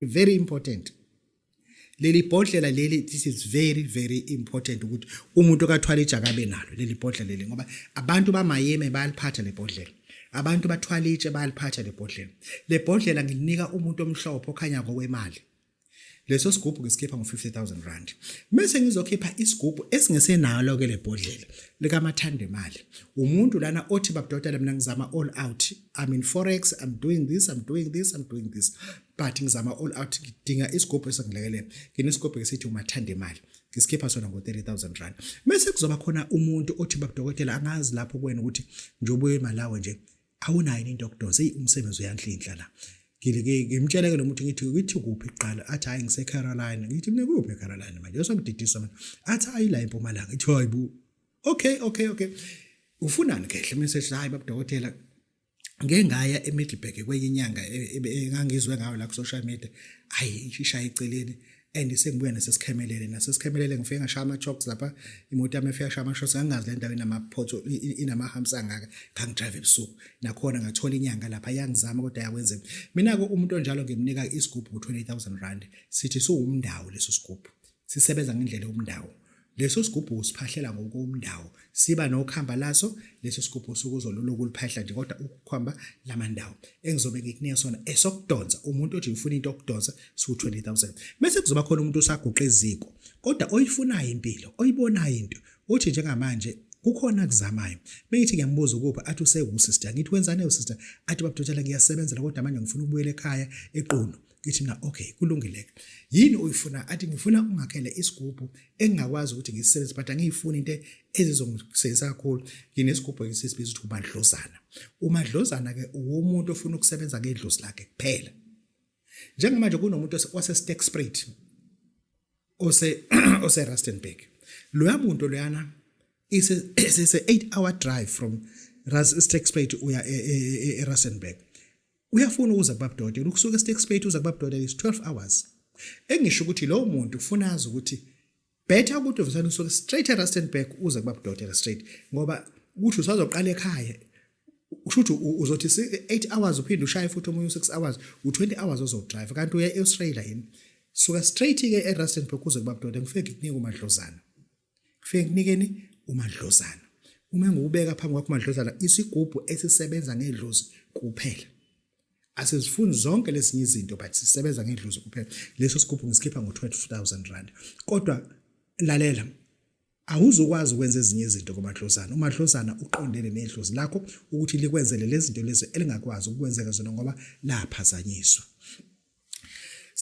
Very important leli bhodlela leli. This is very, very important ukuthi umuntu okathwala itshe akabe nalo leli bhodlela leli, ngoba abantu bamayeme bayaliphatha le bhodlela, abantu bathwala itshe bayaliphatha le bhodlela. Le bhodlela ngilinika umuntu omhlophe okhanya ngokwemali. Leso sigubhu ngisikhipha ngo-R50 000. Bese ngizokhipha isigubhu esingesenalo ke le bhodlela likamathanda imali. Umuntu lana othi, "Babudokotela, mina ngizama all out. I'm in forex, I'm doing this, I'm doing this, I'm doing this, but ngizama all out, ngidinga isigubhu esingilekelela." Nginesigubhu esithi umathanda imali, ngisikhipha sona ngo-R30 000. Bese kuzoba khona umuntu othi, "Babudokotela, angazi lapho kuwena ukuthi nje ubuye eMalawi nje, awunayo into yokudonsa. Eyi, umsebenzi uyanhlinhla la." Ngike ngimtshele ke lo muntu, ngithi kuphi kuqala? Athi, "Hayi, ngise Carolina." Ngithi mina, "Kuphi eCarolina manje? Usangididisa mina." Athi, "Hayi, la eMpumalanga." Ngithi, "Hayi bu, okay, ufunani kehle?" Message, "Hayi babudokotela, ngeke ngaya eMiddelburg kwenye inyanga engangizwe ngayo la ku social media. Hayi, ishaya eceleni and sengibuya nasesikhemelele nasesikhemelele ngifike ngashaya ama-chocks lapha. Imoto yami efika shaya ama-chocks. Ngangazi le ndawo inama-pothole, inama-humps angaka. Ngangidrive ebusuku nakhona, ngathola inyanga lapha, yangizama kodwa yakwenzeka." Mina-ke umuntu onjalo ngimnika isigubhu ngo-R20 000. Sithi siwumndawo leso sigubhu, sisebenza ngendlela yomndawo. Leso sigubhu usiphahlela ngokomndawo, siba nokhamba laso leso sigubhu. Usuke uzolula ukuliphahla nje, kodwa ukukhamba lamandawo engizobe ngikunika sona esokudonsa, umuntu othi ufuna into yokudonsa, siwu 20,000. Bese kuzoba khona umuntu osaguqa eziko kodwa oyifunayo impilo, oyibonayo into, uthi njengamanje kukhona kuzamayo. Bengithi ngiyambuza ukuphi, athi usewu-sister. Ngithi, "Wenzani sister?" Athi, "Babudokotela, ngiyasebenzela kodwa manje ngifuna ukubuyela ekhaya eQunu." Ngithi mina, "Okay, kulungile. Yini oyifuna?" Athi, "Ngifuna ungakhele isigubhu engingakwazi ukuthi ngisebenzise, but angiyifuni into ezizongisebenzisa kakhulu." Nginesigubhu esisibiza ukuthi umadlozana. Umadlozana ke uwomuntu ofuna ukusebenza ngedlozi lakhe kuphela. Njengamanje kunomuntu wase Sterkspruit, ose Rustenburg. Loya muntu loyana ise 8 hour drive from Sterkspruit uya eRustenburg. Uyafuna ukuza kubabudokotela. Ukusuka eSterkspruit uza kubabudokotela is 12 hours. Engisho ukuthi lowo muntu ufuna azi ukuthi better ukuthi uvesane usuke straight eRustenburg uze kubabudokotela straight, ngoba ukuthi usazoqala ekhaya, usho ukuthi uzothi 8 hours, uphinde ushaye futhi omunye u6 hours, u20 hours ozodrive, kanti uya eAustralia yini. Suka straight ke eRustenburg uze kubabudokotela, ngifike ngikunike umadlozana. Ngifike ngikunikeni umadlozana. Uma ngiwubeka phambi kwakho umadlozana, isigubhu esisebenza ngedlozi kuphela, asizifuni zonke lezinye izinto, but sisebenza ngedlozi kuphela. Leso sigubhu ngisikhipha ngo-R12 000. Kodwa lalela, awuzukwazi ukwenza ezinye izinto kumadlozana. Umadlozana uqondene nedlozi lakho ukuthi likwenzele lezi zinto lezi elingakwazi ukukwenzeka zona ngoba laphazanyiswa.